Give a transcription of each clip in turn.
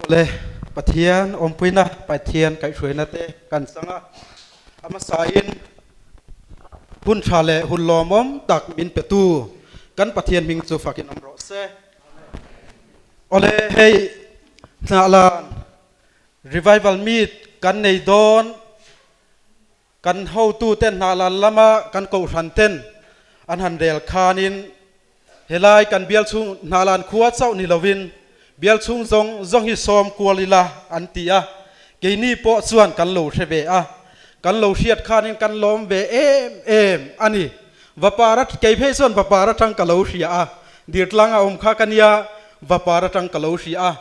Awle, Pathian awmpuina, Pathian kaihhruaina te kan chang a, a hmasain hun tha leh hun lawmawm tak min petu kan Pathian hming chu fakin awm rawh se. Awle, hei hnahlan Revival Meet kan nei dawn. Kan hotuten hnahlan lama kan kohhran ten an han rel khanin helai kan bial chhung hnahlan khua chauh ni lovin bial chhung zawng zawng hi sawm kual ila an ti a, keini pawh chuan kan lo hre ve a, kan lo hriat khanin kan lawm ve em em a ni. Vapar kei phei chuan vapar atang ka lo hria a, Dirtlang a awm kha ka nia, vapar atang ka lo hria a,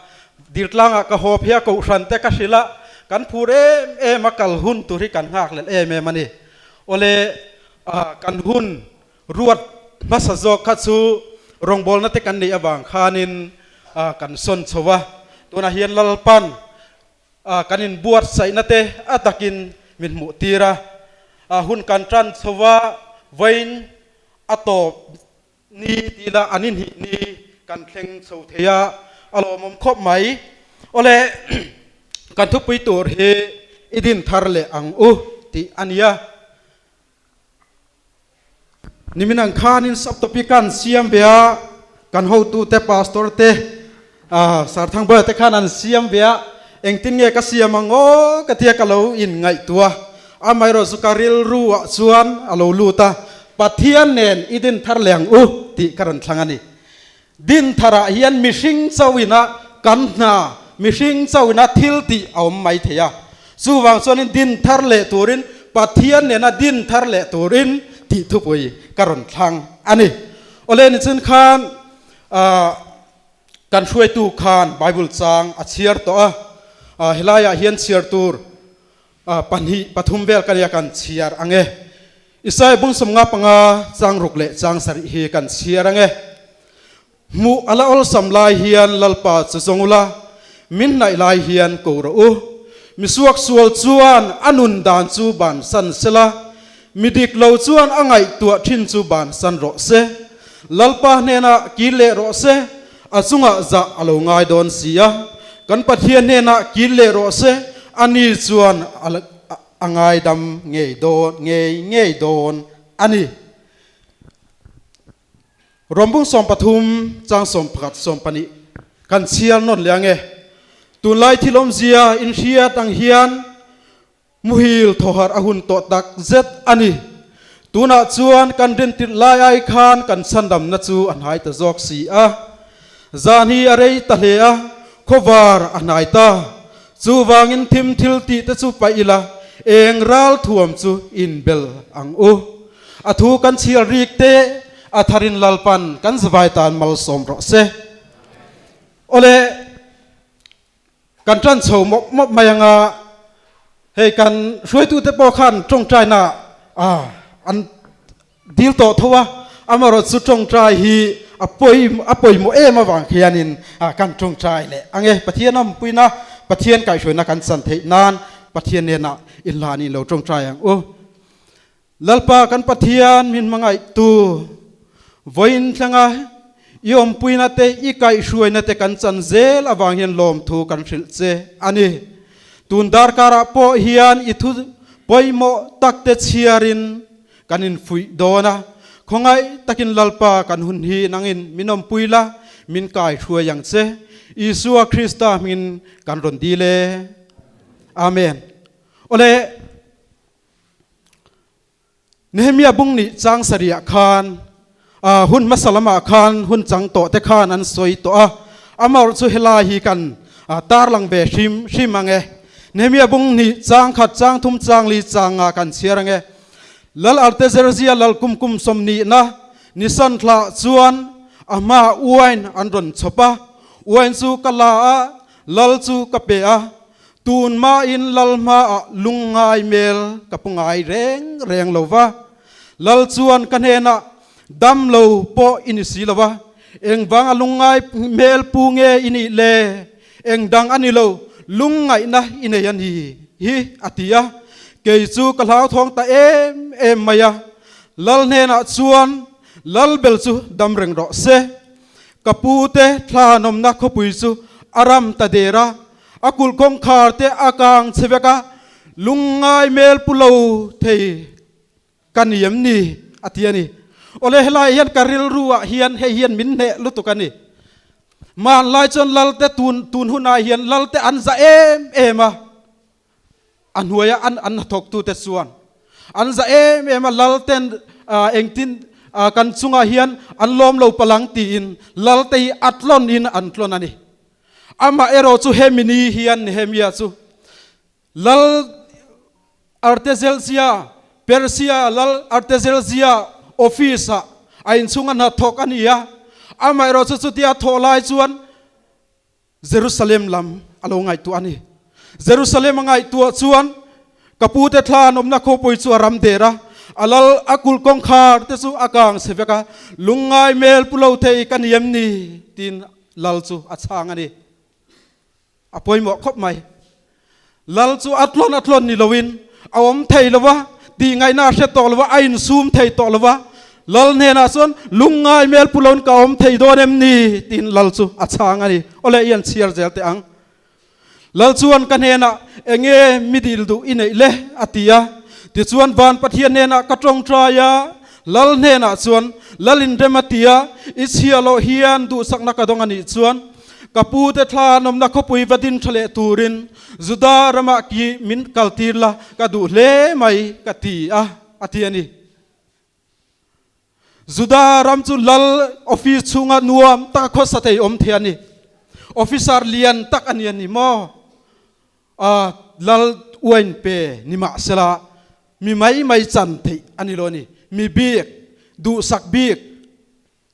Dirtlangah ka haw phei a kohhran te ka hrilh a, kan phur em em a kal hun tur hi kan nghak lel em em a ni. Awle kan hun ruat hmasa zawk kha chu rawngbawlna te kan neih avang khanin kan sawn chho a, tunah hian Lalpan kan inbuatsaihna te a takin min hmuh tir a, hun kan tan chho a, vawiin a tawp Ni ti la an inhih ni kan thleng chho thei a, a lawmawm khawp mai. Awle, kan thupui tur hi i din thar leh ang u tih a nia. Nimin ang khanin subtopic an siam ve a, kan hotute pastor te Sarthangbaia te khan an siam ve a, engtin nge ka siam ang aw ka tia ka lo in ngaihtuah. Amaherawh chu ka rilru ah chuan a lo lut a, Pathian nen i din thar leh ang u tih ka rawn thlang a ni. Din tharah hian mihring chauhina kan hna, mihring chauhina thil tih a awm mai thei a. Chuvang chuanin din thar leh turin Pathian nena din thar leh turin tih thupui ka rawn thlang a ni. Awle nichin khan ah. Kan hruaitu khan Bible chang a chhiar tawh a, helaiah hian chhiar tur pahnih pathum vel ka nia kan chhiar ang e. Isaiah bung 55 chang ruk leh chang sarih hi kan chhiar ang e. Hmuh a la awlsam lai hian Lalpa chu zawng ula, min hnaih lai hian ko rawh u. Misuak sual chuan a nun dan chu bansan sela, mi dik lo chuan a ngaihtuah thin chu bansan rawh se. Lalpa hnenah kil leh rawh se, a chungah zah a lo ngai dawn si a. Kan Pathian hnenah kil leh rawh se, ani chuan a ngaidam ngei dawn ngei ngei dawn a ni. Rawmbung 13 chang 11 12 kan chhiar nawn leh ang e. Tunlai thil awmzia inhriat ang hian Muhil thawharh a hun tawh tak zet a ni. Tunah chuan kan rintirh lai ai khan kan chhandamna chu a hnai ta zawk si a. Zan hi a rei ta hle a, khawvar a hnai ta. Chuvangin thim thil tih te chu paih ila, eng ral thuam chu inbel ang u. A thu kan chhiar rik te a tharin Lalpan kan zavai tan malsawm rawh se. Awle. Kan tan chho mawp mawp mai anga hei kan hruaitute pawh khan tawngtaina an dil tawh tho a, amaherawh chu tawngtai hi a pawi a pawimawh em avang khianin kan tawngtai leh ang e. Pathian awmpuina, Pathian kaihhruaina kan chan theih nan Pathian hnenah inhlan in lo tawngtai ang u. Lalpa kan Pathian min hmangaihtu, vawiin thlenga i awmpuina te, i kaihhruaina te kan chan zel avang hian lawmthu kan hrilh che a ni. Tun darkarah pawh hian i thu pawimawh tak te chhiarin kan infuih dawn a, khawngaih takin Lalpa kan hun hi nangin min awmpui la, min kaihruai ang che. Isua Krista hmingin kan rawn dil e. Amen. Awle. Nehemia bung nih chang sarih ah khan hun hmasa lamah khan hun chang tawh te khan an sawi tawh a, amaherawh chu helai hi kan tarlang ve hrim hrim ang e. Nehemia bung nih chang khat, chang thum, chang li, chang nga kan chhiar ang e. Lal Artezerzia lal kum kum sawmnihna Nisan thlah chuan a hmaah uain an rawn chhawp a, uain chu ka la a, lal chu ka pe a, Tun mahin lal hmaah lungngai mel ka pu ngai reng reng lo va, lal chuan ka hnenah dam lo pawh i ni si lo va, engvanga lungngai mel pu nge i nih le? Eng dang a ni lo, lungngaihna i nei a ni hi, a ti a. Kei chu ka hlauthawng ta em em mai a, lal hnenah chuan lal bel chu dam reng rawh se. Ka pute thlanawmna khawpui chu a ram ta der a. A kulh kawngkhar te a kang chhe vek a, lungngai mel pu lo thei ka ni em ni? a ti a ni. Awle helai hian ka rilru ah hian hei hian min hneh lutuk a ni. Hmanlai chuan Lalte tun tun hunah hian Lalte an za em em a, a hnuaia an an hnathawktute chuan an za em em a, Lalten engtin kan chungah hian an lawm lo palang tiin Lalte hi a tlawn in an tlawn a ni. Amah erawh chu hemi ni hian Nehemia chu Lal Artaxerxes, Persia Lal Artaxerxes office ah a inchhung a hnathawk a ni a, amah erawh chu chutia thawh lai chuan Jerusalem lam a lo ngaihtuah a ni. Jerusalem a ngaihtuah chuan ka pute thla an awmna khawpui chu a ram der a, a lal a kulh kawngkhar te chu a kang chhe vek a, lungngai mel pu lo thei ka ni em ni? tiin lal chu a chhang a ni. A pawimawh khawp mai. Lal chu a tlawn a tlawn ni loin a awm thei lo va, tihngaihna a hre tawh lo va, a insum thei tawh lo va. Lal hnenah chuan, Lungngai mel pu loin ka awm thei dawn em ni? tiin lal chu a chhang a ni. Awle, i an chhiar zel teh ang. Lal chuan ka hnenah, Enge mi dil duh i neih le? a ti a. Tichuan van Pathian hnenah ka tawngtai a, lal hnenah chuan, Lal inrem a ti a, i chhia loh hian duhsakna ka dawng a nih chuan, Ka pute thla nawmna khawpui va din tha leh turin Juda ramah ki min kaltir la ka duh hle mai ka ti a, a ti a ni. Juda ram chu lal office chhunga nuam taka khawsa thei awm thei a ni. Officer lian tak a ni a ni maw? A lal uain pe ni mahsela mi mai mai chan theih a ni lo a ni. Mi bik, duhsak bik,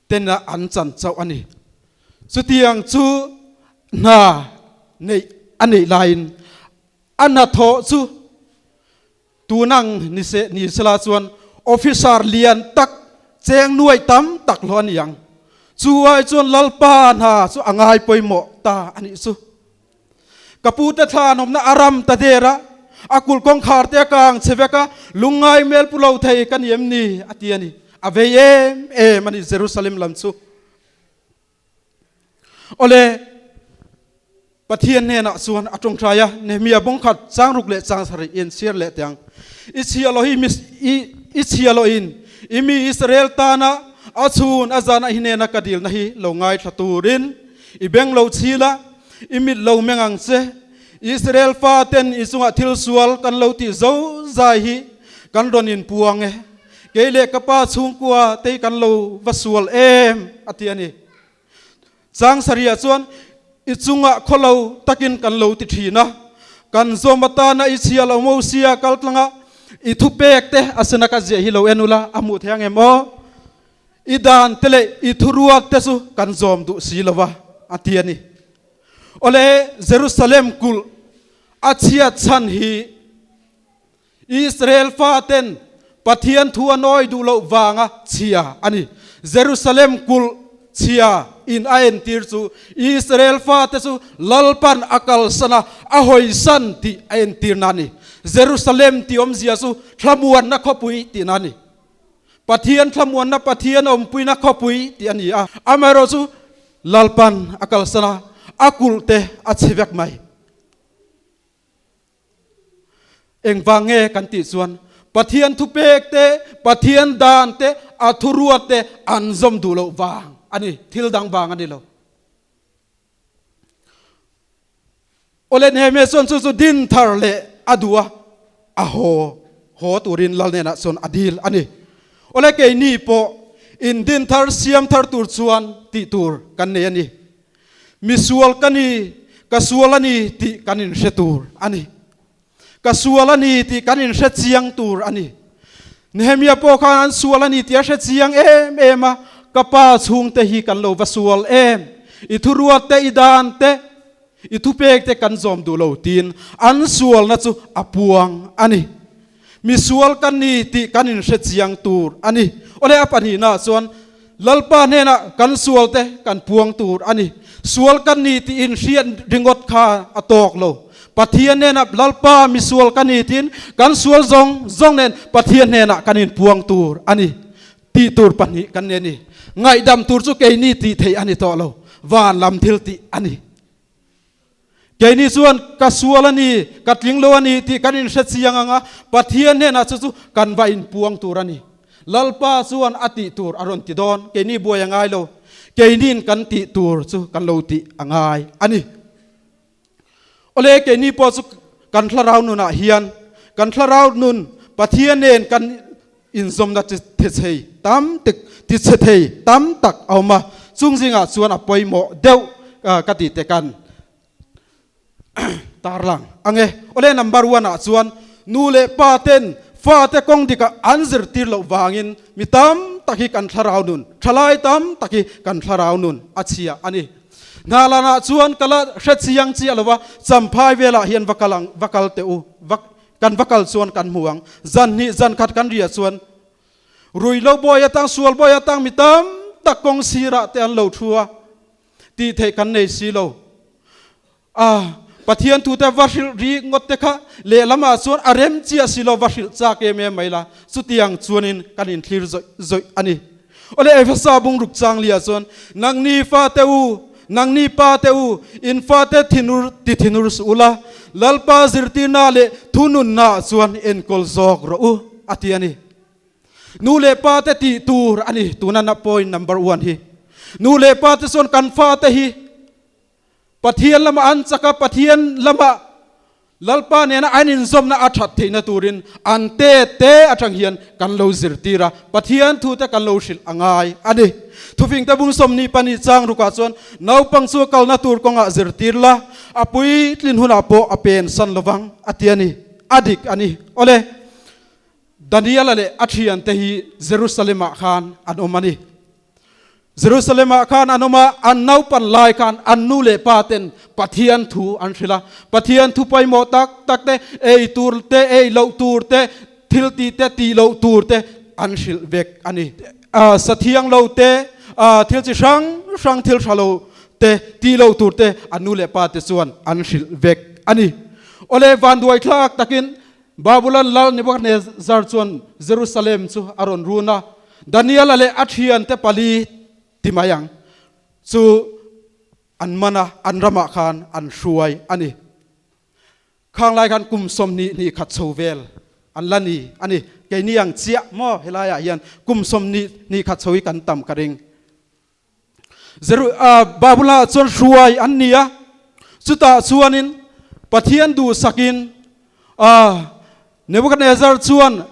tena an chan chauh a ni. Chutiang chu hna neih a neih laiin a hnathawh chu tunang ni se ni sela chuan officer lian tak cheng nuai tam tak hlawh a ni ang. Chu ai chuan Lalpa hna chu a ngai pawimawh ta a nih chu. Ka pute thla an awmna a ram ta der a, a kulh kawngkhar te a kang chhe vek a, lungngai mel pu lo thei ka ni em ni? a ti a ni. A vei em em a ni Jerusalem lam chu. Awle, Pathian hnenah chuan a tawngtai a, Nehemia bawngkhat changruk leh changsarih in chhiar leh teh ang. I chhia loh hi i i chhia loh in i mi Israel tana a chhun a zan a hnena ka dilna hi lo ngaithla turin i beng lo chhil a, I mit lo meng ang che. Israel faten i chungah thil sual kan lo tih zo zai hi kan rawn inpuang e. Kei leh ka pa chhungkua te hi kan lo va sual em, a ti a ni. Chang sarihah chuan i chungah khaw lo takin kan lo ti thin a, kan zawm atana i chhia lo Mosia kal tlanga i thupek te a sena ka ziah hi lo en ula a hmuh thei ang em aw? I dan te leh i thuruak te chu kan zawm duh si lo va, a ti a ni. Awle, Jerusalem kulh a chhiat chhan hi Israel faten Pathian thu a nawi duh loh vanga chhia a ni. Jerusalem kulh chhia in a entir chu Israel fate chu Lalpan a kalsan a, a hawisan tih a entirna a ni. Jerusalem tih awmzia chu thlamuanna khawpui tihna a ni. Pathian thlamuanna Pathian awmpuina khawpui tih a ni a. Amaherawh chu Lalpan a kalsan a, a kulh te a chhe vek mai. Engvang nge kan tih chuan Pathian thupek te, Pathian dan te, a thuruat te an zawm duh loh vang a ni, thil dang vang a ni lo. Awle Nehemia chuan chu chu din thar leh a duh a, a haw haw turin lal hnenah chuan a dil a ni. Awle keini pawh in din thar siam thar tur chuan tih tur kan nei a ni. Misual ka ni, ka sual a ni tih kan inhre tur a ni. Ka sual a ni tih kan inhre chiang tur a ni. Nehemia pawh khan an sual a ni tih a hre chiang em em a, Ka pa chhungte hi kan lo va sual em? I thuruat te, i dan te, i thupek te kan zawm duh lo tiin an sualna chu a puang a ni. Mi sual kan ni tih kan inhre chiang tur a ni. Awle a pahnihnaah chuan Lalpa hnenah kan sualte kan puang tur a ni. Sual kan ni tih inhriat ringawt kha a tawk lo. Pathian hnenah Lalpa mi sual ka ni tiin kan sual zawng zawng nen Pathian hnenah kan inpuang tur a ni. Tih tur pahnih kan nei a ni. Ngaihdam tur chu keini tih theih a ni tawh lo. Van lam thil tih a ni. Keini chuan ka sual a ni, ka tling lo a ni tih kan inhre chiang ang a, Pathian hnenah chu chu kan va inpuang tur a ni. Lalpa chuan a tih tur a rawn ti dawn, keini buai a ngai lo, keiniin kan tih tur chu kan lo tih a ngai a ni. Awle, keini pawh chu kan thlarau nunah hian kan thlarau nun Pathian nen kan inzawmna thechei tam tak tichhe thei tam tak a awm a, chung zingah chuan a pawimawh deuh ka tih te kan tarlang ang e. Awle number one ah chuan nu leh pa ten fate kawng dikah an zirtir loh vangin mi tam tak hi kan thlarau nun, thalai tam tak hi kan thlarau nun a chhia a ni. Hna lanah chuan ka la hre chiang chiah lo va, champhai velah hian va kal ang, va kal teh u, va Kan va kal chuan kan hmu ang. Zan hnih zan khat kan ria chuan rui lo bawi atang sual bawi atang mi tam tak kawng sirah te an lo thu a, tih theih kan nei si lo. A Pathian thu te va hrilh ri ngawt te kha lehlamah chuan a rem chiah si lo va hrilh chak em em mai la, chutiang chuanin kan inthlir zawih zawih a ni. Awle Efesa bungruk changlia chuan nangni fate u, nangni pa te u, in fate thinur ti thinur suh ula, Lalpa zirtirna leh thununna chuan enkawl zawk rawh u, a ti a ni. Nu leh pa te tih tur a ni tuna na point number one hi. Nu leh pa te chuan kan fate hi Pathian lama an chak a, Pathian lama Lalpa nena an inzawmna a that theihna turin an te te atang hian kan lo zirtir a, Pathian thute kan lo hrilh a ngai a ni. Thufingte bung 22 chang rukah chuan naupang chu kalna tur kawngah zirtir la, a puitlin hunah pawh a pen san lovang a ti a ni. A dik a ni. Awle, Daniela leh a thiante hi Jerusalem-ah khan an awm a ni. Jerusalem-ah khan an awm a, an naupan lai khan an nu leh pa ten Pathian thu an hrilh a. Pathian thu pawimawh tak tak te, ei tur te, ei loh tur te, thil tih te, tih loh tur te an hrilh vek a ni. Sathiang lo te, thil chi hrang hrang thil tha lo te, tih loh tur te an nu leh pa te chuan an hrilh vek a ni. Awle, vanduaithlak takin Babulon lal Nebuchadnezzar chuan Jerusalem chu a rawn run a, Daniela leh a thiante pali ti mai ang chu an man a, an ramah khan an hruai a ni. Khang lai khan kum 20 hnih khat chho vel an la ni a ni. Keini ang chiah maw helaiah hian kum 20 hnih khat chho hi kan tam ka ring. Zeru Babula chuan hruai an ni a, chutah chuanin Pathian duhsakin Nebuchadnezzar chuan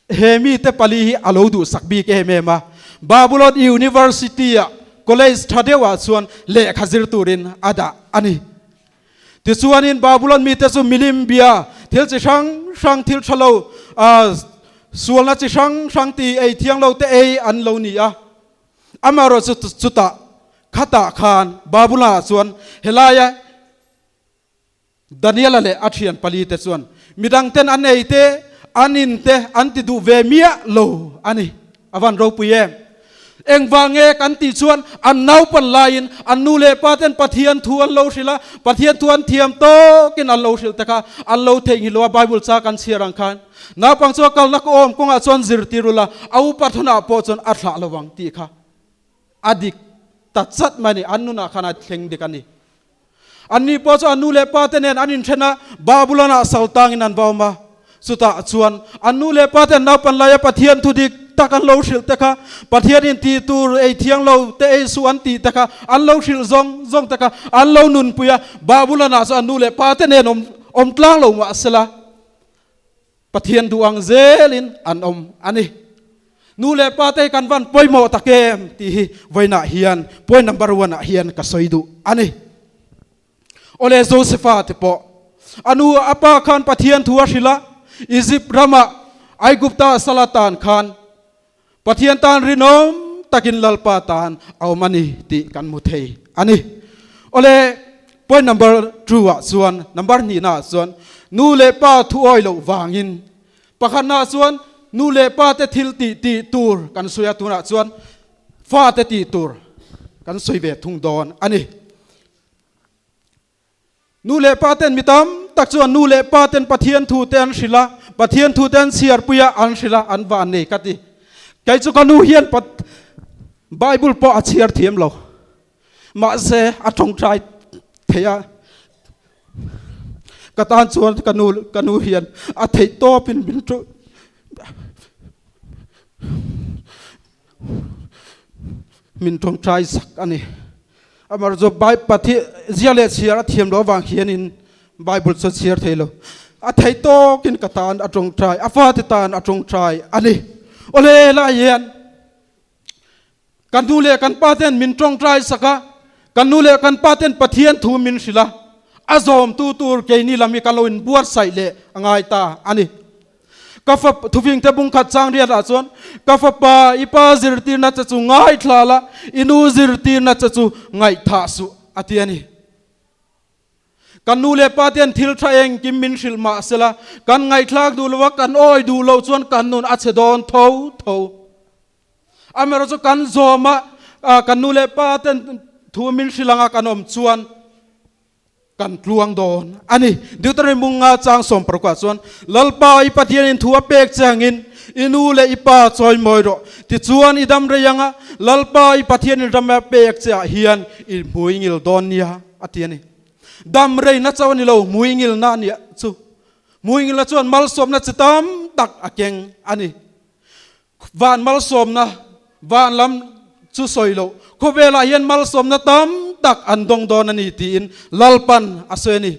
he mite pali hi a lo duhsak bik em em a. Babylon University-ah college tha deuhah chuan lehkha zir turin a dah a ni. Tichuanin Babylon mite chu milim bia thil chi hrang hrang thil tha lo sualna chi hrang hrang ti ei thiang lo te ei an lo ni a. Amaherawh chu chutah khatah khan Babylon-ah chuan helaia Daniela leh a thian palite chuan midangten an ei te, an in te an ti duh ve miah lo a ni. A van ropui em! Engvang nge kan tih chuan an naupan laiin an nu leh pa ten Pathian thu an lo hrilh a, Pathian thu an thiam tawkin an lo hrilh tak a, an lo theihnghilh lo a, Bible cha kan chhiar ang khan naupang chu a kalna ka awm kawngah chuan zirtir ula, a upa thunah pawh chuan a thlah lo ang tih kha a dik ta chat mai a ni, an nunah khan a thleng dik a ni. Anni pawh chu an nu leh pa te nen an inthen a, Babulon-ah sal tangin an va awm a. Chutah chuan an nu leh pa te an naupan laia Pathian thu dik tak an lo hrilh te kha, Pathianin tih tur ei thiang lo te ei suh an tih te kha an lo hrilh zawng zawng te kha an lo nunpui a. Babulon-ah chuan an nu leh pa te nen awm awm tlang lo mah sela, Pathian duh ang zelin an awm a ni. Nu leh pa te hi kan van pawimawh tak em tih hi vawiinah hian point number one ah hian ka sawi duh a ni. Awle Josefa te pawh a nu a pa khan Pathian thu a hrilh a, Egypt ramah Aigupta sala tan khan Pathian tan rinawm takin Lalpa tan a awm a ni tih kan hmu thei a ni. Awle, point number two ah chuan, number hnihna ah chuan nu leh pa thu awi loh vangin pakhatna ah chuan nu leh pa te thil tih tih tur kan sawi a, tunah chuan fa te tih tur kan sawi ve thung dawn a ni. Nu leh pa ten mi tam tak chuan nu leh pa ten Pathian thu te an hrilh a, Pathian thu te an chhiarpui a, an hrilh a, an van nei ka ti. Kei chu ka nu hian Bible pawh a chhiar thiam lo. Mahse a tawngtai thei a. Ka tan chuan ka nu ka nu hian a theih tawpin min min tawngtai sak a ni. Amar chu Pathian zia leh chhiar a thiam loh avang hianin Bible chu a chhiar thei lo. A theih tawkin ka tan a tawngtai, a fate tan a tawngtai a ni. Awle lai hian kan nu leh kan pa ten min tawngtai sak a, kan nu leh kan pa ten Pathian thu min hrilh a, a zawmtu tur keini lam hi ka lo inbuatsaih leh a ngai ta a ni. Ka fa thufing te bung khat chang riat ah chuan ka fapa i pa zirtirna che chu ngaithla la, i nu zirtirna che chu ngaihthah suh a ti a ni. Kan nu leh pa ten thil tha engkim min hrilh mah sela kan ngaihthlak duh lo a, kan awi duh loh chuan kan nun a chhe dawn tho tho. Amaherawhchu chu kan zawm a, kan nu leh pa ten thu min hrilh anga kan awm chuan Kan tluang dawn a ni. Deuteronomy munga chang 16 ah chuan, Lalpa i Pathianin thu a pek che angin i nu leh i pa chawi mawi rawh. Tichuan i dam rei anga Lalpa i Pathianin ram a pek che ah hian i hmui ngil dawn nia a ti a ni. Dam reina chauh a ni lo, hmui ngilna a nia chu. Hmui ngilna chuan malsawmna chi tam tak a keng a ni. Van malsawmna, van lam chu sawi loh, khawvelah hian malsawmna tam tak an dawng dawn a ni tiin Lalpan a sawi a ni.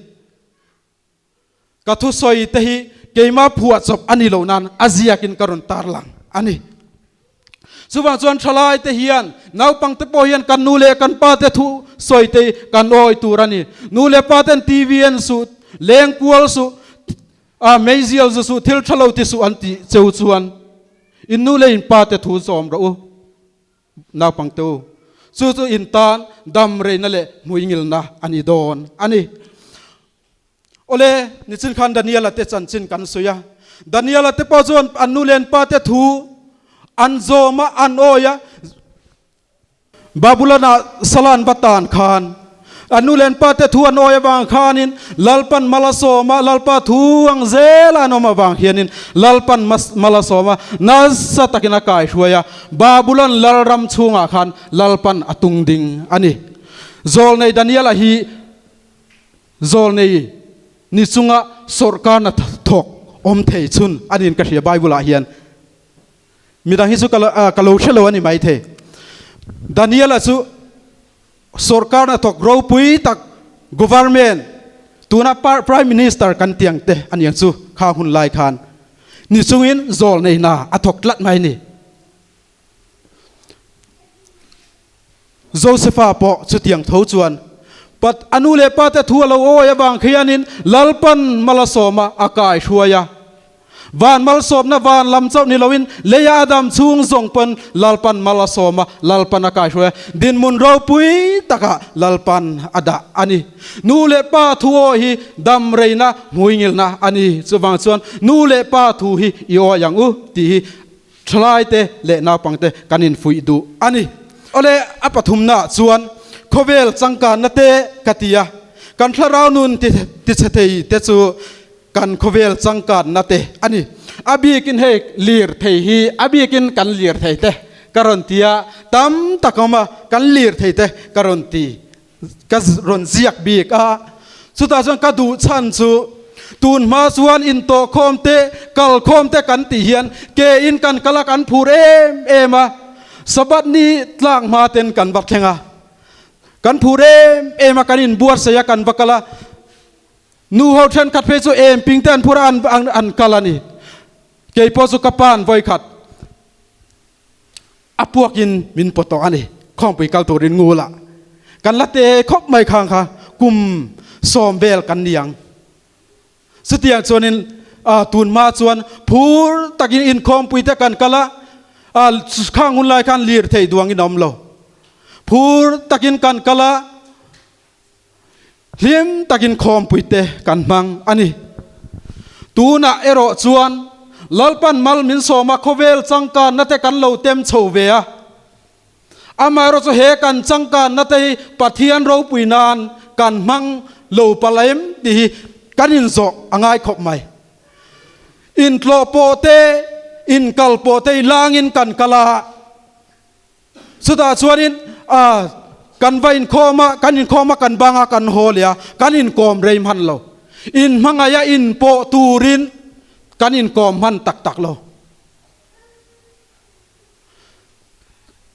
Ka thusawi te hi keimah phuahchawp a ni loh nan a ziakin ka rawn tarlang a ni. Chuvang chuan thalai te hian, naupang te pawh hian kan nu leh kan pa te thu sawi te hi kan awi tur a ni. Nu leh pa ten TV en suh, leng kual suh, A meizial zu suh thil tha lo ti suh an tih cheu chuan in nu leh in pa te thu zawm rawh u, naupang te u. Chu chu in tan dam reina leh hmuingilna a ni dawn a ni. Awle, nichin khan Daniela te chanchin kan sawi a. Daniela te pawh chuan an nu leh an pa te thu an zawm a, an awi a. Babulon-ah sala an va tan khan, a nu leh an pa te thu an awi avang khanin Lalpan mal a sawm a, Lalpa thu ang zela an awm avang hianin Lalpan mal a sawm a, nasa takin a kaihruai a, Babulon lalram chhungah khan Lalpan a tung ding a ni. Zawlnei Daniela hi zawlnei ni chunga sawrhkarna thawk awm thei chhun a niin ka hria Bible-ah hian. Midang hi chu ka lo hre lo a ni maithei. Daniela chu sorkar hnathawk ropui tak government tuna prime minister kan tih ang te a ni ang chu kha hun lai khan ni chungin zawl nei hna a thawk tlat mai a ni. Josefa pawh chutiang tho chuan pat a nu leh pa te thu a lo awi avang khianin Lalpan mal a sawm a, a kai hruai a. Van malsawmna van lam chauh ni loin leia a dam chhung zawng pawn Lalpan mal a sawm a, Lalpan a kai hruai a, dinhmun ropui takah Lalpan a dah a ni. Nu leh pa thu awi hi dam reina hmuingilna a ni. Chuvang chuan nu leh pa thu hi i awi ang u tih hi Thalaite leh naupangte kan infuih duh a ni. Awle, a pathumnaah chuan khawvel changkanna te ka ti a, kan thlarau nun tichhe thei te chu kan khawvel changkanna te a ni. A bikin hei lirthei hi a bikin kan lirthei te ka rawn ti a, tam tak awm a, kan lirthei te ka rawn ti Ka rawn ziak bik a, chutah chuan ka duh chhan chu tun hma chuan intawh khawm te, kal khawm te kan tih hian ke in kan kal a, kan phur em em a, Sabbath ni tlak hma ten kan va thleng a, kan phur em em a, kan inbuatsaih a, kan va kal a, nu ho thenkhat phei chu em ping te an phur a, an kal a ni. Keipawh chu ka pan vawikhat. A puakin min pawt tawh a ni. Khawngpui kal turin ngula kan la te khawp mai khang kha kum sawm vel kan ni ang. Chutiang chuanin tun hma chuan phur takin inkhawmpui te kan kal a, khang hun lai khan lirthei duangin a awm lo. Phur takin kan kal a, Hlim takin khawmpui te kan hmang a ni. Tunah erawh chuan Lalpan mal min sawm a, khawvel changkanna te kan lo tem chho ve a. Amaherawh chu he kan changkanna te hi Pathian ropui nan kan hmang lo palh em tih hi kan inzawh a ngai khawp mai. Intlawh pawh te, inkal pawh te hi langin kan kal a. Chutah chuanin kan va inkhawm a, kan inkhawm a, kan bang a, kan haw leh a, kan inkawm rei hman lo. In hmangaih a in pawh turin kan inkawm hman tak tak lo.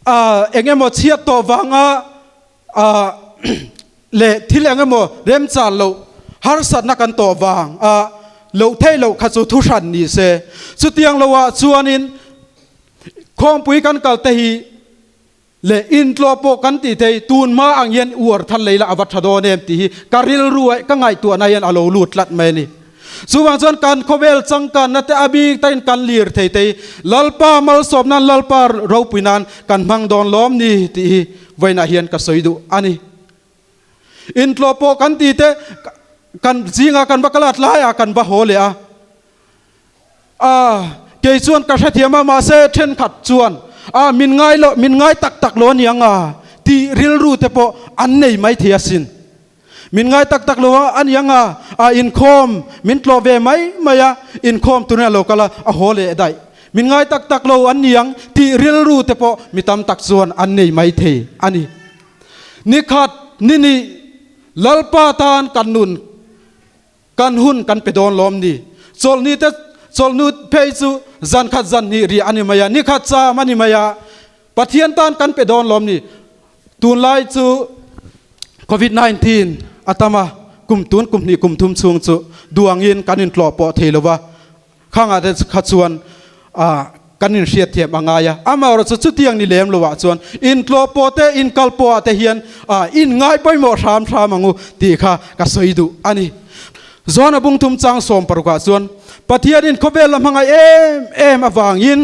A eng emaw chhiat tawh vanga a leh thil eng emaw remchan loh harsatna kan tawh vang a loh theih loh kha chu thu hran ni se. Chutiang loah chuanin khawmpui kan kal te hi leh intlawh pawh kan tih thei tun hma ang hian uar thar lei la a va tha dawn em tih hi ka rilru ah ka ngaihtuahna hian a lo lut tlat mai a ni. Chuvang chuan kan khawvel changkanna te a bik takin kan lir thei te hi Lalpa malsawm nan Lalpa ropui nan kan hmang dawn lawm ni tih hi vawiinah hian ka sawi duh a ni. Intlawh pawh kan tih te kan zingah kan va kal a tlaiah kan va haw leh a. A, kei chuan ka hrethiam a, mahse thenkhat chuan a min ngai lo, min ngai tak tak lo aniang a tih rilru te pawh an nei maithei asin. Min ngai tak tak lo a aniang a, a inkhawm min tlawh ve mai mai a, inkhawm turin a lo kal a, a haw leh daih. Min ngai tak tak lo an niang tih rilru te pawh mi tam tak chuan an nei maithei a ni. Nikhat ni nih Lalpa tan kan nun Kan hun kan pe dawn lawm ni. Chawlhni te chawlhnu phei chu zan khat zan hnih riah a ni mai a, ni khat cham a ni mai a, Pathian tan kan pe dawn lawm ni. Tunlai chu Covid 19 a tam a, kum tun kum hnih kum thum chhung chu duangin kan intlawh pawh thei lo va, Khangah te kha chuan kan inhriat thiam a ngai a, amaherawh chu chutiang ni lem loah chuan intlawh pawh te, inkal pawhah te hian inngai pawimawh hram hram ang u tih kha ka sawi duh a ni. Johana bungthum chang sawm parukah chuan Pathianin khawvel a hmangaih em em avangin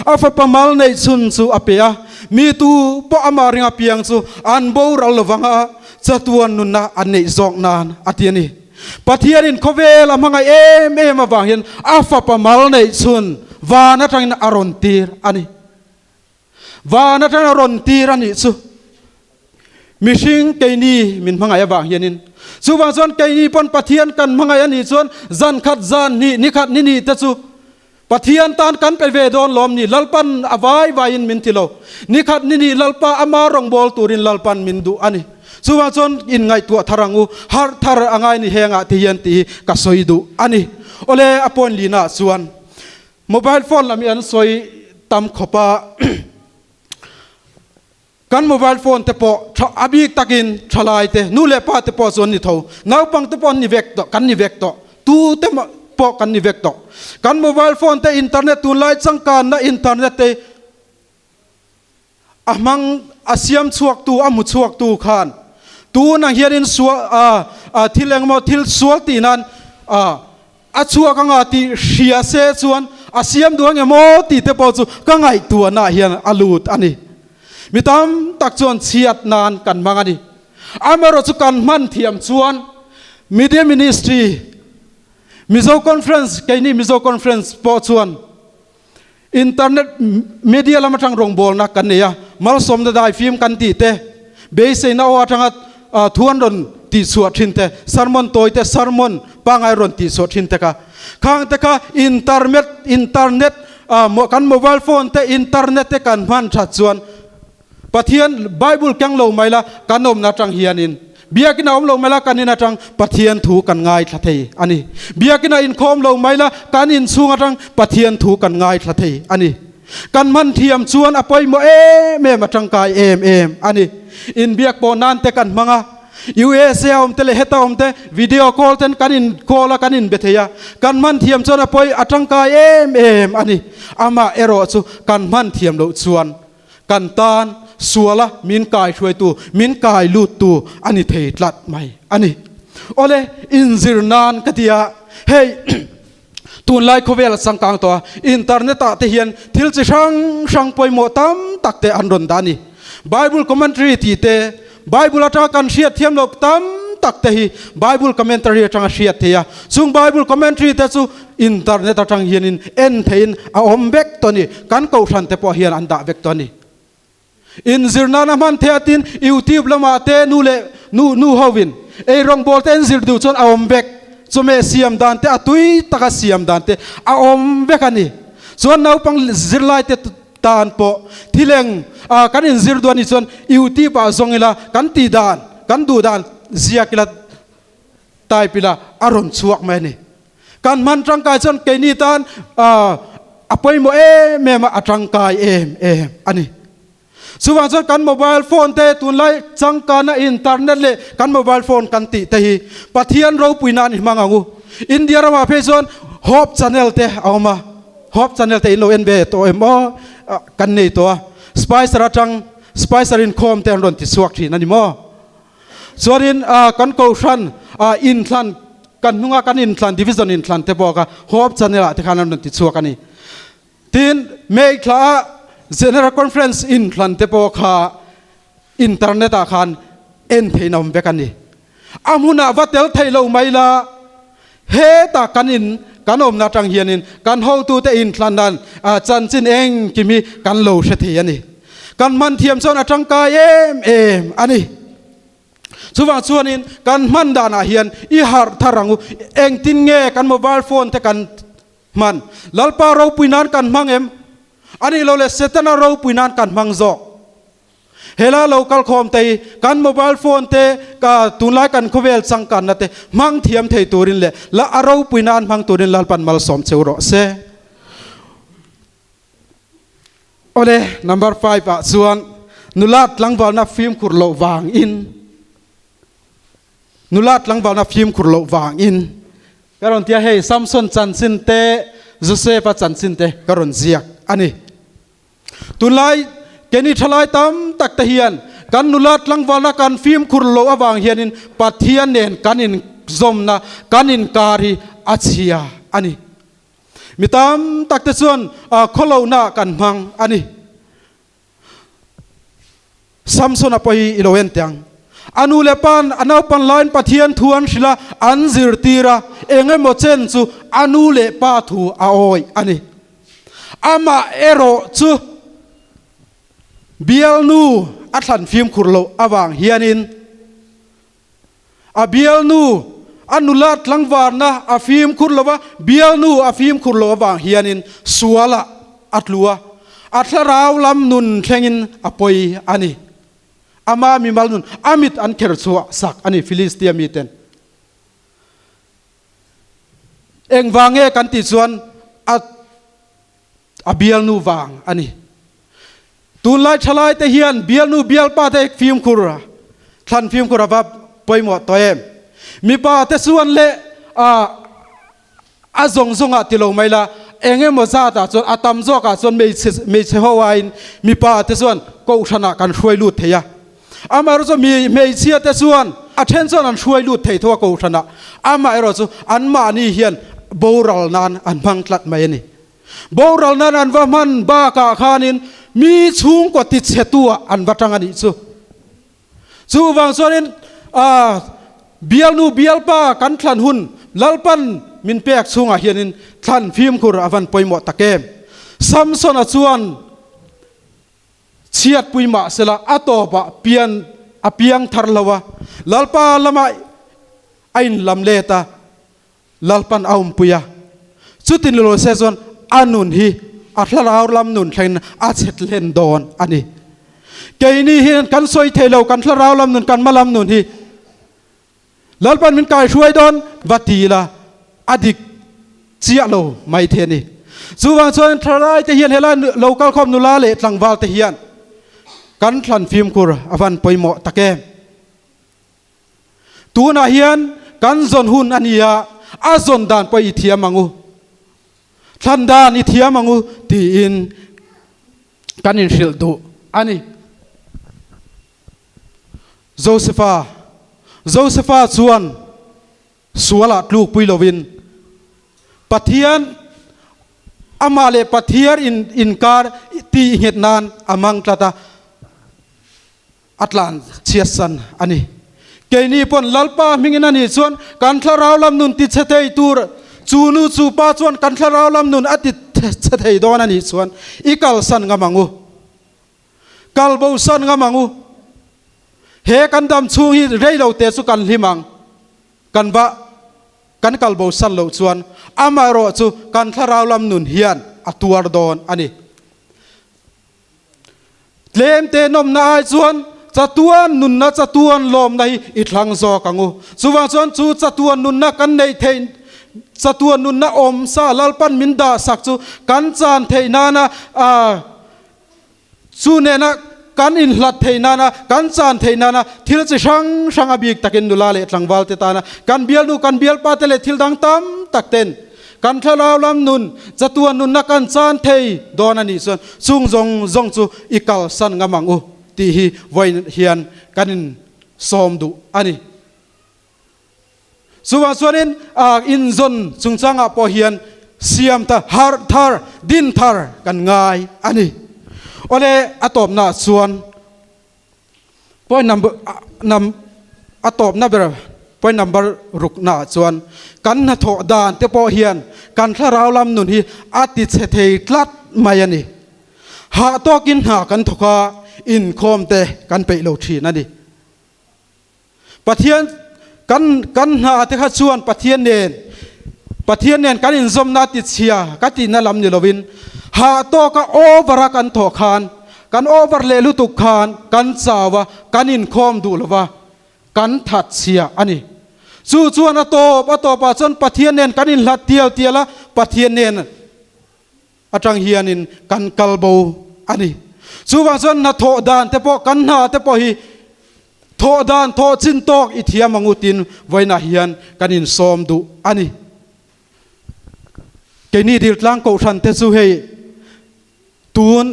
a fapa mal neih chhun chu a pe a, mi tu pawh amah ring apiang chu an boral lovang a, chatuan nunna an neih zawk nan a ti a ni. Pathianin khawvel a hmangaih em em avang hian a fapa mal neih chhun van atangin a rawn tir a ni. Van atangin a rawn tir a nih chu mihring keini min hmangaih avang hianin. Chuvang chuan keini pawn Pathian kan hmangaih a nih chuan zan khat zan hnih ni khat ni nih te chu Pathian tan kan pe ve dawn lawm ni? Lalpan a vai vaiin min ti lo. Ni khat ni nih Lalpa ama rawngbâwl turin Lalpan min duh a ni. Chuvang chuan inngaihtuah thar ang u, harh thar a ngai ni hengah ti hian tih hi ka sawi duh a ni. Awle, a point lina chuan mobile phone lam hi an sawi tam khawp a. Kan mobile phone te pawh tha a bik takin thalai te, nu leh pa te pawh chu an ni tho. Naupang te pawh an ni vek tawh, kan ni vek tawh. Tu te pawh kan ni vek tawh. Kan mobile phone te internet tunlai changkanna internet te a hmang a siam chhuak tu a hmu chhuak tu khan tunah hianin sual a thil engemaw thil sual tih nan a A chhuak anga tih hria se chuan a siam duh ang emaw tih te pawh chu ka ngaihtuahnaah hian a lut a ni. Mi tam tak chuan chhiat nan kan hmang a ni. Amaherawh chu kan hman thiam chuan Media Ministry, Mizo Conference, keini Mizo Conference pawh chuan Internet media lam atang rawngbawlna kan nei a, malsawmna daifim kan tih te, beiseina aw atanga thu an rawn tihchhuah thin te, sermon tawi te, sermon pangai rawn tihchhuah thin te kha. Khang te kha intermet, internet, kan mobile phone te internet te kan hman that chuan Pathian Bible keng lo mai la kan awmna atang hianin Biakina awm lo mai la kan in atang Pathian thu kan ngaithla thei a ni. Biakina inkhawm lo mai la kan inchhung atang Pathian thu kan ngaithla thei a ni. Kan hman thiam chuan a pawimawh em em a tangkai em em a ni. Inbiak pawh nan te kan hmang a, USA a awm te leh heta awm te video call ten kan in call a kan inbe thei a, kan hman thiam chuan a pawi a tangkai em em a ni. Amah erawh chu kan hman thiam loh chuan Kan tan suala min kai hruaitu, min kai luttu a ni thei tlat mai a ni. Awle, inzir nan ka ti a, hei tunlai khawvel a changkang tawh a, internet ah te hian thil chi hrang hrang pawimawh tam tak te an rawn dah a ni. Bible commentary tih te, Bible atanga kan hriat thiam loh tam tak te hi Bible commentary atanga hriat thei a, chung Bible commentary te chu internet atang hianin en theiin a awm vek tawh a ni, kan kohhran te pawh hian an dah vek tawh a ni. Inzir nana hman thei atin YouTube lamah te nu leh nu nu hovin eirawngbawl te an zir duh chuan a awm vek, chawhmeh siam dan te a tui taka siam dan te a awm vek a ni. Chuan naupang zirlai te Tan pawh thileng a kan inzir duh a nih chuan YouTube ah zawng ila kan tih dan, kan duh dan ziak ila Type ila a rawn chhuak mai a ni. Kan hman tangkai chuan keini tan a pawimawh em em a, a tangkai em em a ni. Chuvang chuan kan mobile phone te tunlai changkana internet leh kan mobile phone kan tih te hi Pathian ropui nan i hmang ang u. India ramah phei chuan Hope channel te a awm a, Hope channel te in lo en ve tawh em aw? Kan nei tawh a, Spicer atang Spicer inkhawm te an rawn ti chhuak thin a ni maw? Chuanin kan kohhran inthlan kan hnunga kan inthlan division inthlan te pawh kha Hope channel ah te khan an rawn ti chhuak a ni. Tin, May thla ah General Conference inthlan te pawh kha internet ah khan en theihna awm vek a ni. A hmunah va tel theih lo mai la, hetah kan in kan awmna atang hianin kan hotute inthlan dan chanchin engkim hi kan lo hre thei a ni. Kan hman thiam chuan a tangkai em em a ni. Chuvang chuanin kan hman danah hian i harh thar ang u. Engtin nge kan mobile phone te kan hman? Lalpa ropui nan kan hmang em? A nih loh leh Setana ropui nan kan hmang zawk? Helai lo kalkhawm te hi kan mobile phone te ka tunlai kan khawvel changkanna te hmang thiam thei turin leh la a ropui nan hmang turin Lalpan malsawm cheu rawh se. Awle, number 5 ah chuan nula tlangvalna fimkhur loh vangin nula tlangvalna fimkhur loh vangin ka rawn tia hei Samson chanchin te Joseph-a chanchin te ka rawn ziak a ni. Tunlai keini thalai tam tak te hian kan nula tlangvalna kan fimkhur loh avang hianin Pathian nen kan inzawmna kan inkar hi a chhia a ni. Mi tam tak te chuan khawlohna kan hmang a ni. Samsona pawh hi i lo en teh ang. A nu leh pa'n a naupan laiin Pathian thu an hrilh a, an zirtir a, eng emaw chen chu a nu leh pa thu a awih a ni. Amah erawh chu bialnu a thlan fimkhur loh avang hianin a bialnu a nula tlangvarna a fimkhur lo va, bialnu a fimkhur loh avang hianin sualah a tlu a, a thlarau lam nun thlengin a pawi a ni. Ama mimal nun a mit an kher chhuah sak a ni Filistia miten. Engvang nge kan tih chuan a a bialnu vang a ni. Tunlai thalai te hian bialnu bialpa te fimkhur thlan fimkhur a va pawimawh tawh em. Mipa te chuan leh a a zawng zawngah ti lo mai la eng emaw zatah chuan a tam zawkah chuan hmeichhe hmeichhe ho aiin mipa te chuan kohhranah kan hruai lut thei a. Amaherawh chu mi hmeichhia te chuan a then chuan an hruai lut thei tho a kohhranah. Amaherawh chu anmahni hian boral nan an hmang tlat mai a ni. Boral nan an va hman bakah khanin mi chhungkaw tichhetuah an va tang a nih chu. Chuvang chuanin bialnu bialpa kan thlan hun Lalpan min pek chhungah hianin thlan fimkhur a van pawimawh tak em. Samsona chuan chhiatpui mah sela a tawpah pian a piang thar lo a, Lalpa lamah a inlam let a, Lalpan a awmpui a, chutin lo se chuan a nun hi a thlarau lam nun thlengin a chhet hlen dawn a ni. Keini hian kan sawi thei lo, kan thlarau lam nun, kan hma lam nun hi Lalpan min kaihruai dawn va ti ila a dik chiah lo mai thei a ni. Chuvang chuan thlalai te hian helai lo kalkhawm nula leh tlangval te hian kan thlan fimkhur a van pawimawh tak em. Tunah hian kan zawn hun a ni a, a zawn dan pawh i thiam ang u, thlan dan i thiam ang u tiin kan inhrilh duh a ni. Josefa, Josefa chuan sualah tlukpui lovin Pathian amah leh Pathiar inkar tihnghet nan a hmang tlat a. A tlan chhiatsan a ni. Keini pawn Lalpa hmingin a nih chuan kan thlarau lam nun ti chhe thei tur chu nu chu pa chuan kan thlarau lam nun a ti chhe thei dawn a nih chuan i kalsan ngam ang u. Kal bosan ngam ang u. He kan dam chhung hi rei lo te chu kan hlim ang. Kan va kan kal bosan loh chuan amaherawh chu kan thlarau lam nun hian a tuar dawn a ni. Tlem te nawmna ai chuan chatuan nunna chatuan lawmna hi i thlang zawk ang u. Chuvang chuan chu chatuan nunna kan neih theih chatuan nunna awm sa Lalpan min dah sak chu kan chan theih nana Chu nena kan inhlat theih nana, kan chan theih nana thil chi hrang hrang a bik takin nula leh tlangval te tana kan bialnu, kan bialpa te leh thil dang tam tak ten kan thlarau lam nun, chatuan nunna kan chan thei dawn a nih chuan chung zawng zawng chu i kalsan ngam ang u tih hi vawiin hian kan insawm duh a ni. Chuvang chuanin inzawn chungchangah pawh hian siam ta harh thar, din thar kan ngai a ni. Awle a tawpnaah chuan point number num a tawpna ber point number ruknaah chuan kan hnathawh dan te pawh hian kan thlarau lam nun hi a ti chhe thei tlat mai a ni. Hah tawkin hna kan thawk a, inkhawm te kan peih lo thin a ni. Pathian kan kan hna te kha chuan Pathian nen Pathian nen kan inzawmna ti chhia ka tihna lam ni lovin hah tawka over a kan thawh khan kan over leh lutuk khan kan chau a kan inkhawm duh lova kan that chhia a ni. Chu chuan a tawp a tawpah chuan Pathian nen kan inhlat tial tial a Pathian nen atang hianin kan kal bo a ni. Chuvang chuan hnathawh dan te pawh kan hna te pawh hi thawh dan thawh chin tawk i thiam ang utin vawiinah hian kan insawm duh a ni. Keini Diltlang Kohhran te chu hei tun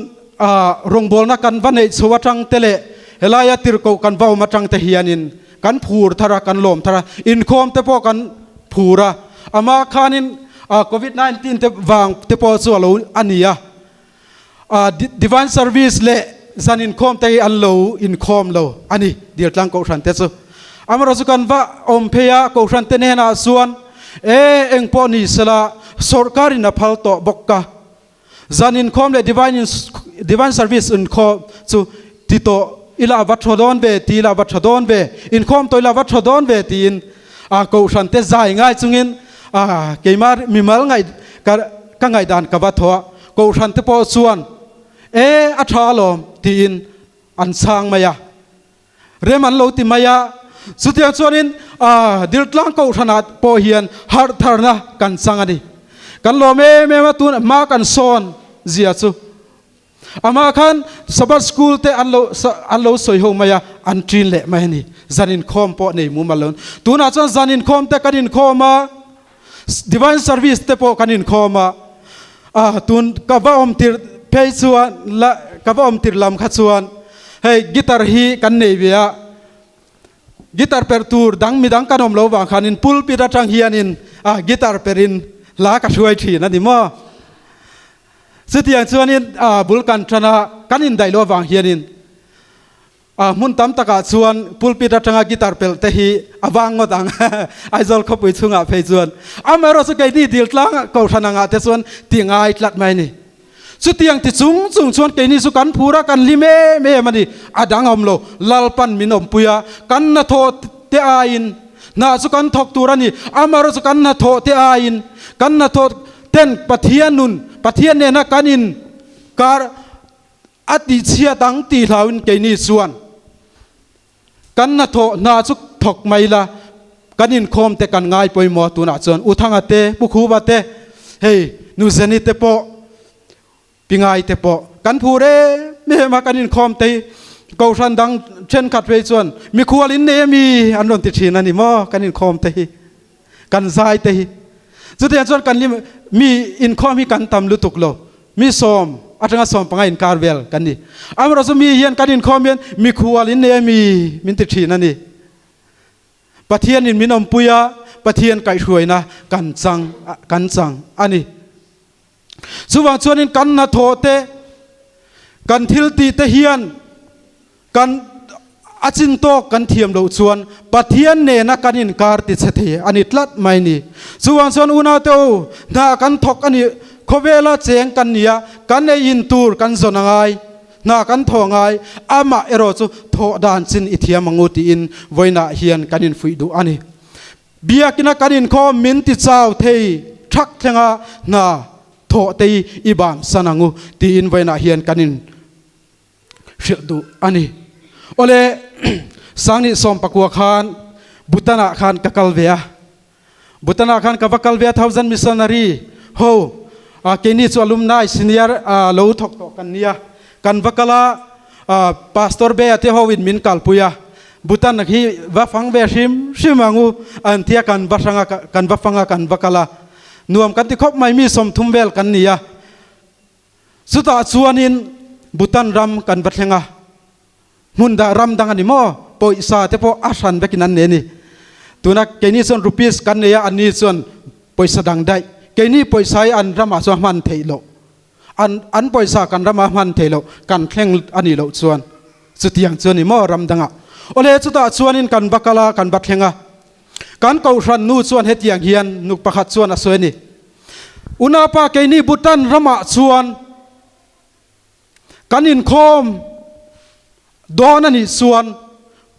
rawngbawlna kan va neih chho atang te leh helaia tirhkoh kan va awm atang te hianin kan phur thar a, kan lawm thar a, inkhawm te pawh kan phur a, amah khanin Covid 19 te vang te pawh chu a lo a ni a, Divine Service leh zan inkhawm te hi an lo inkhawm lo a ni, Diltlang Kohhran te chu. Amaherawhchu chu kan va awm phei a, Kohhran te hnenah chuan e eng pawh ni sela sawrkarin a phal tawh bawk a, Zan inkhawm leh Divine Divine Service inkhawm chu ti tawh ila a va tha dawn ve, ti ila a va tha dawn ve, inkhawm tawh ila a va tha dawn ve tiin a kohhran te zai ngai chungin a keimah mimal ngaih ka ka ngaihdan ka va thaw a, kohhran te pawh chuan e a tha alawm tiin an chhang mai a. Rem an lo ti mai a, chutiang chuanin Diltlang Kohhranah pawh hian harh tharna kan chang a ni. Kan lawm em em a, tun hma kan sawn zia chu. Amah khan Sabbath School te an lo an lo sawi ho mai a, an ṭin leh mai a ni. Zan inkhawm pawh nei mumal lo. Tunah chuan zan inkhawm te kan inkhawm a, Divine Service te pawh kan inkhawm a, ah tun ka va awm tirh phei chuan la ka va awm tirh lam kha chuan hei guitar hi kan nei ve a, guitar perh tur dang midang kan awm lo vang khanin pulpit atang hianin ah guitar perhin hla ka hruai thin a ni maw. Chutiang chuanin ah bul kan tan a, kan indaih loh avang hianin A hmun tam takah chuan pulpit atanga guitar pelh te hi a vang ngawt ang Aizawl khawpui chhungah phei chuan. Amaherawh chu keini Diltlang Kohhran angah te chuan ti ngai tlat mai a ni. Chutiang ti chung chung chuan keini chu kan phur a, kan hlim em em a ni. A dang a awm lo, Lalpan min awmpui a, kan hnathawh te aiin hna chu kan thawk tur a ni. Amaherawh chu kan hnathawh te aiin kan hnathawh ten Pathian nun, Pathian nena kan inkar A tihchhiat ang tih hlauin keini chuan kan hnathawh hna chu thawk mai la, kan inkhawm te kan ngai pawimawh a tunah chuan U Thanga te, Pu Khuva te, hei Nu Zeni te pawh, Pi Ngai te pawh kan phur em em a kan inkhawm te hi Kohhran dang thenkhat phei chuan mikhual in nei ami an rawn ti thin a ni maw kan inkhawm te hi. Kan zai te hi chutiang chuan kan lim mi inkhawm hi kan tam lutuk lo mi sawm atanga sawm panga inkar vel kan ni amaherawh chu mi hian kan inkhawm hian mikhual in nei ami min ti thin a ni Pathian in min awmpui a Pathian kaihhruaina kan chang kan chang a ni chuvang chuanin kan hnathawh te kan thil tih te hian Kan a chin tawk kan thiam loh chuan Pathian nena kan inkar ti chhe thei a ni tlat mai ni. Chuvang chuan unaute u, hna kan thawk a ni, khawvela cheng kan ni a, kan ei in tur kan zawn a ngai, hna kan thawh a ngai, amah erawh chu thawh dan chin i thiam ang u tiin vawiinah hian kan infuih duh a ni. Biakina kan inkhawm min ti chau thei thak thlenga hna thawh te i bansan ang u tiin vawiinah hian kan in hrilh duh a ni. Awle Sangni 14 khan Bhutan ah khan ka kal ve a. Bhutan ah khan ka va kal ve a thousand missionary ho keini chu alumni senior lo thawk tawh kan nia. Kan va kal a pastor be a te ho in min kalpui a. Bhutan hi va fang ve hrim hrim angu an tia kan va hrang a kan va fang a kan va kal a. Nuam kan ti khawp mai mi 30 vel kan ni a. Chutah chuanin Bhutan ram kan va thleng a, hmun dah ram dang a ni maw? Pawisa te pawh a hran vekin an nei a ni. Tuna keini chuan rupees kan nei a, anni chuan pawisa dang daih. Keini pawisa hi an ramah chuan hman theih loh. An an pawisa kan ramah hman theih loh, kan thleng a nih loh chuan. Chutiang chu a ni maw ram dangah? Awle, chutah chuanin kan va kal a, kan va thleng a. Kan kohhran nu chuan hetiang hian nu pakhat chuan a sawi a ni. Unaupa keini Bhutan ramah chuan kan inkhawm dawn a nih chuan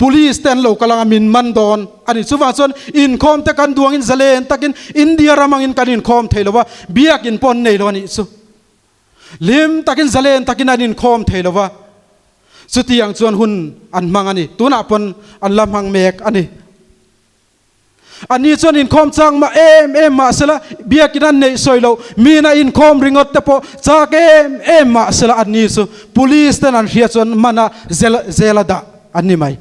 Police te an lo kal anga min man dawn a ni. Chuvang chuan inkhawm te kan duangin zalen takin India ram angin kan inkhawm thei lo va, biakin pawh an nei lo a nih chu. Hlim takin zalen takin an inkhawm thei lo va, chutiang chuan hun an hmang a ni. Tunah pawn an la hmang mek a ni. Ani chuan inkhawm chak mah em em mah sela, biakin an neih sawi loh, mina inkhawm ringawt te pawh chak em em mah sela anni chu police ten an hria chuan mana zel zela dah an ni mai.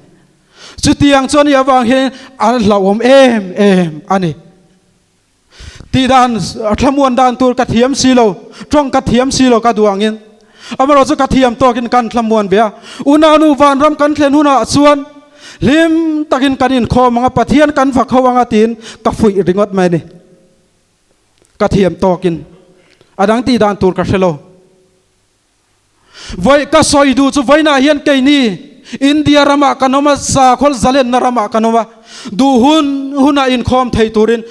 Chutiang chuan i avang hian an hlauhawm em em a ni. Tih dan thlamuan dan tur ka thiam si lo, tawng ka thiam si lo ka duh angin. Amaherawh chu ka thiam tawkin kan thlamuan ve a. Unau vanram kan thlen hunah chuan hlim takin kan inkhawm ang a, Pathian kan fak ho ang a tiin ka fuih ringawt mai a ni. Ka thiam tawkin a dang tih dan tur ka hre lo. Vawi ka sawi duh chu vawiinah hian keini India ramah kan awm a, sakhaw zalenna ramah kan awm a, duh hun hunah inkhawm thei turin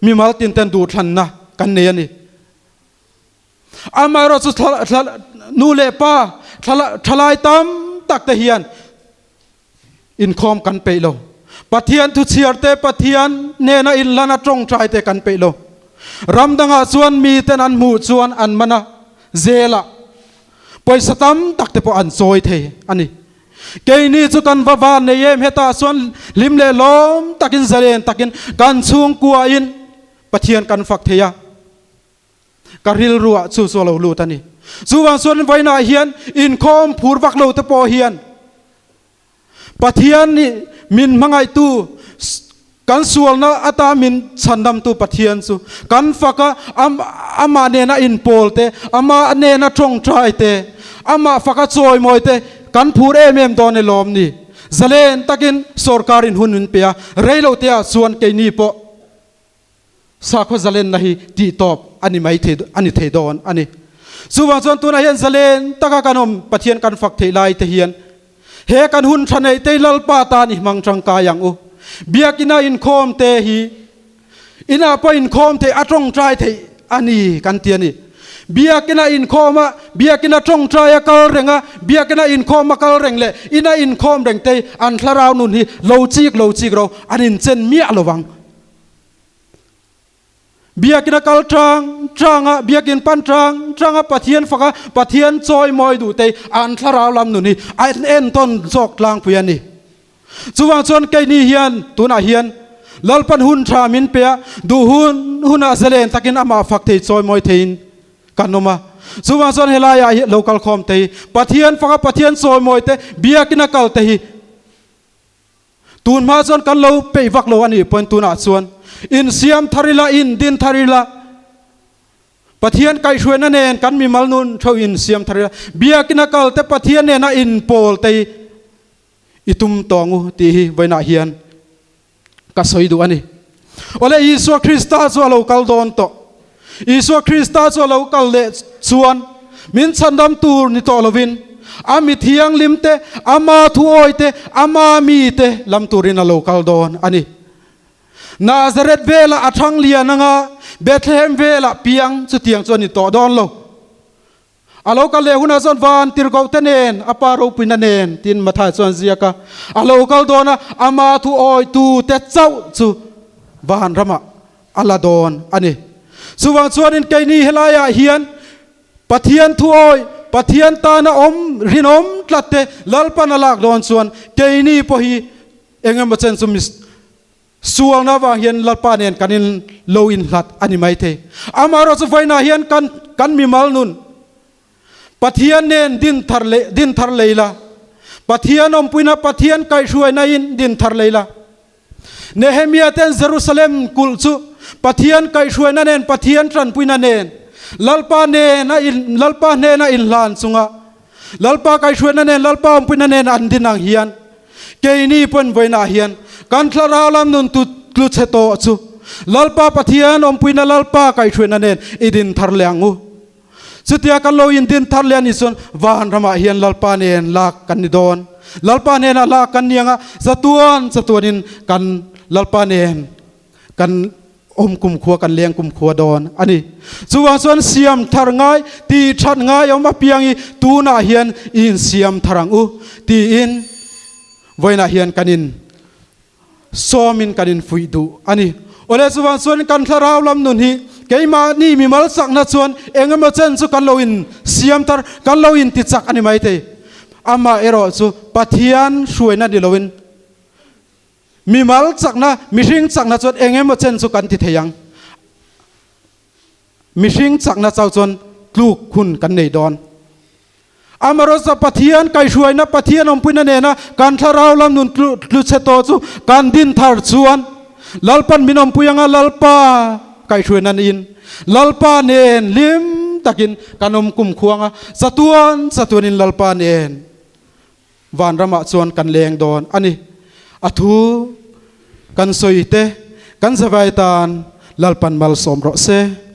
mimal tin ten duhthlanna kan nei a ni. Amaherawh chu nu leh pa thalai tam tak te hian inkhawm kan peih lo. Pathian thuchhiar te, Pathian nena inlana tawngtai te kan peih lo. Ram dangah chuan miten an hmuh chuan an man a, zelah pawisa tam tak te pawh an chawi thei a ni. Keini chu kan va van nei em hetah chuan hlim leh lawm takin zalen takin kan chhungkuain Pathian kan fak thei a. Ka rilruah chu chu a lo lut a ni. Chuvang chuan vawiinah hian inkhawm phur vak lo te pawh hian Pathian nih min hmangaihtu, kan sualna ata min chhandamtu Pathian chu kan fak a, amah nena inpawl te, amah nena tawngtai te, amah faka chawimawi te kan phur em em dawn e lawm ni. Zalen takin sorkarin hun min pe a, reiloteah chuan keini pawh Sakhaw zalenna hi tih tawp a ni mai thei a ni thei dawn a ni. Chuvang chuan tunah hian zalen taka kan awm Pathian kan fak theih lai te hian he kan hun tha neih te Lalpa tan i hmang tangkai ang u. Biakina inkhawm te hi inah pawh inkhawm theih a tawngtai theih a ni kan ti a ni. Biakina inkhawm a, biakina tawngtai a kal reng a, biakina inkhawm a kal reng leh ina inkhawm reng te an thlarau nun hi lo chik lo chik ro an inchen miah lo vang. Biakin a kal tang tang a, biakin pan tang tang a, Pathian fak a, Pathian chawi mawi duh te an thlarau lam nun hi a entawn zawk tlangpui a ni. Chuvang chuan keini hian tunah hian Lalpan hun tha min pe a, duh hun hunah zalen takin amah fak thei chawi mawi theiin kan awm a. Chuvang chuan helaiah hi lo kal khawm te hi Pathian fak a, Pathian chawi mawi te, biakin a kal te hi Tun hma chuan kan lo peih vak lo a nih pawhin tunah chuan insiam thar ila, indin thar ila, Pathian kaihhruaina nen kan mimal nun theuh insiam thar ila, biakina kal te Pathian nena inpawl te hi i tum tawng u tih hi vawiinah hian ka sawi duh a ni. Awle Isua Krista chu a lo kal dawn tawh. Isua Krista chu a lo kal leh chuan min chhandam tur ni tawh lovin a mi thianghlim te, ama thuawi te, ama mi te lam turin a lo kal dawn a ni. Nazareth velah a thang lian anga Bethlehem velah piang chutiang chu a ni tawh dawn lo. A lo kal leh hunah chuan van tirhkoh te nen, a pa ropuina nen tiin Mathai chuan ziak a. A lo kal dawn a, ama thuawi tu te chauh chu van ramah a la dawn a ni. Chuvang chuanin keini helaiah hian Pathian thuawi, Pathian tana awm rinawm tlat te Lalpan a lak dawn chuan keini pawh hi engemaw chen chu sualna avang hian Lalpa nen kan in lo inhlat a ni maithei. Amaherawhchu vawiinah hian kan kan mimal nun Pathian nen din thar leh din thar lei la, Pathian awmpuina Pathian kaihhruaina in din thar lei la. Nehemia ten Jerusalem kulh chu Pathian kaihhruaina nen Pathian tanpuina nen Lalpa nen a in Lalpa hnena inhlan chunga Lalpa kaihhruaina nen Lalpa awmpuina nen an din ang hian keini pawn vawiinah hian kan thlarau lam nun tu tlu chhe tawh chu Lalpa Pathian awmpuina Lalpa kaihhruaina nen i din thar leh ang u. Chutia kan lo indin thar leh a nih chuan van ramah hian Lalpa nen lak kan ni dawn. Lalpa hnenah lak kan ni ang a, chatuan chatuanin kan Lalpa nen kan awm kumkhua, kan leng kumkhua dawn a ni. Chuvang chuan siam thar ngai, tih that ngai awm apiang hi tunah hian i insiam thar ang u tiin vawiinah hian kan in Sawmin kan infuih duh a ni. Awle chuvang chuan kan thlarau lam nun hi keimahni mimal chakna chuan eng emaw chen chu kan lo in siam tar, kan lo in ti chak a ni maithei. Amah erawh chu Pathian hruaina ni loin mimal chakna, mihring chakna chuan eng emaw chen chu kan ti thei ang. Mihring chakna chau chuan tluk hun kan nei dawn. Amarawhchu Pathian kaihhruaina, Pathian awmpuina nena kan thlarau lam nun tlu chhe tawh chu kan din thar chuan Lalpan min awmpui anga Lalpa kaihhruaina niin Lalpa nen hlim takin kan awm kum khuang a, chatuan chatuanin Lalpa nen vanramah chuan kan leng dawn a ni. A thu kan sawi te kan zavai tan Lalpan malsawm rawh se.